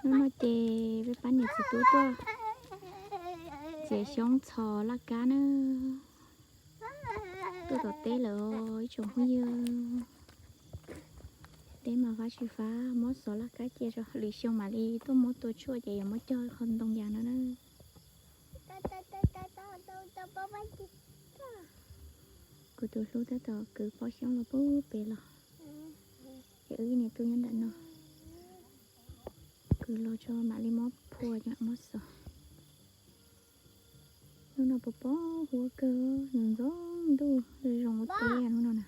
Hnub no ces peb pab niam txiv tub tuaj txiav xyoob txhos laj kab na. Tuaj tom teb lawm ib tsoom phooj ywg. Teb mas fab tsis fab, muab xov laj kab cia tso, lwm xyoo mam li tuaj muab tua tshuaj ces yuav muab cog qhov ntoo yas no na. Kuv tus hlub tab tom kwv pob xyoob los pub pem los, ces wb niam tub nyob nram no kwv los tso mam li muab phua coj muab xov. Hnub no pos pob huab kawg, ntxoov ntuj zoo ua teb hnub no na.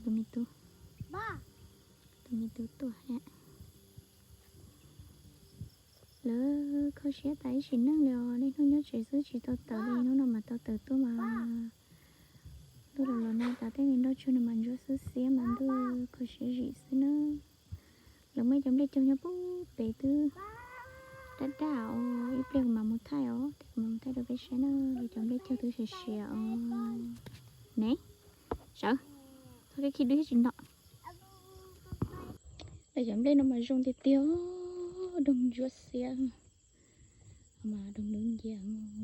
Tus me tub, tus me tub tuaj. Lawv kho siab tas ib sim neej li os, niaj hnub nyob tsev xwb tsis tau tawm li, hnub no mas tau tawm tuaj mas ntuj los los nag tas tej me nroj tsuag no mas ntsuab xwb xiab mas ntuj kho siab zim xwb na. Lawv muaj ib cov nplej caug nyob pub pem twb daj daj os, ib pliag kuv mam mus thaij os, kuv mam mus thaij rau peb saib na, lawv cov nplej caug twb siav siav os. Ne, sawv, txhob kev khi dub thiab tsis nto. Lawv cov nplej no mas zoo tiag tiag, doog ntsuab xiab, mas doog dub ncia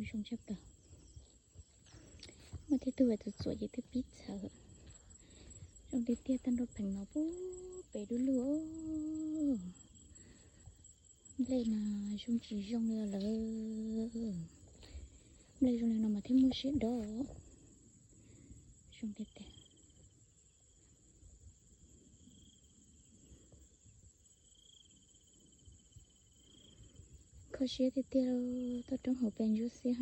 zoo tshaj plaws. Muaj tej tug txuam txuam ces twb pib txhawv. Zoo tiag tiag, tag nrho pheem no pub pem dub lug. Nplej mas zoo tsis zoo li lawm. Nplej zoo li no mas thiaj muaj siab dob. Zoo tiag tiag. Kho siab tiag tiag, toj roob hauv pes ntsuab xiab.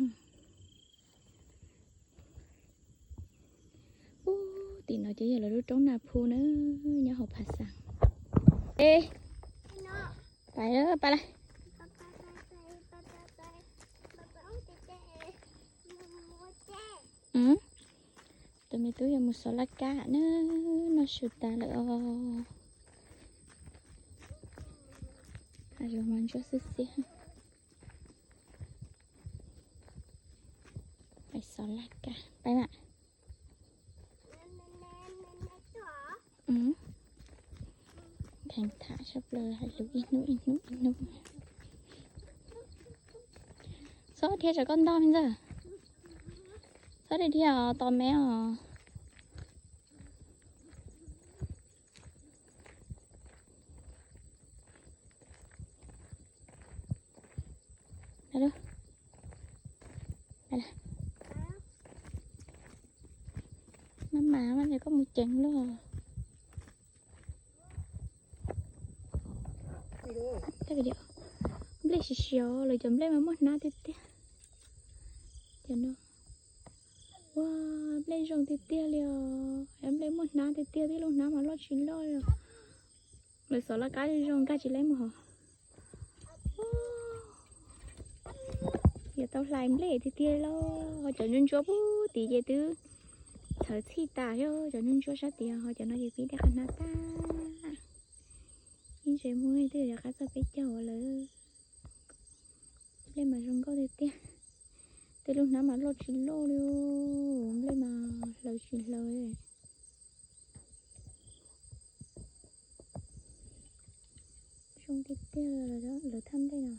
Ub, tim no ces yog lawv lub roob Naj Phu na, nyob hauv Phav Xas. E, pais, pais lawm. Tus me tub yuav mus xov laj kab na, noj su tas lawm os. Hav zoov mas ntsuab xwb xiab. Pais xov laj kab, pais mas. Kheev tham sab plaws hais lus ib hnub ib hnub ib hnub. Txhob dhia tsam koj ntog me ntxawg. Txhob dhia dhia os, tos me os. Maj mam, maj mam koj mus ceev luaj. Nplej siav siav, lawv cov nplej mas muaj hnab tiag tiag. Cov no, ua, nplej zoo tiag tiag li os. Nplej muaj hnab tiag tiag, tib lub hnab mas loj tsis loj li. Lawv xov laj kab zoo zoo nkag tsis leb mus hov. Yuav tau hlais nplej tiag tiag lauj. Cov ntsuab ntsuab pub tid ces twb txhawv txhij tas thiab, cov ntsuab ntsuab sab tid, ho cov no ces pib dej qab hnab tag. Ib ntses muag twb yuav rov qab txog peb caug lawm. Nplej mas zoo nkauj tiag tiag. Tej lub hnab mas loj tsis loj li, nplej mas hlaws tsis hlaws. Zoo tiag tiag, lawv thaj nplej no.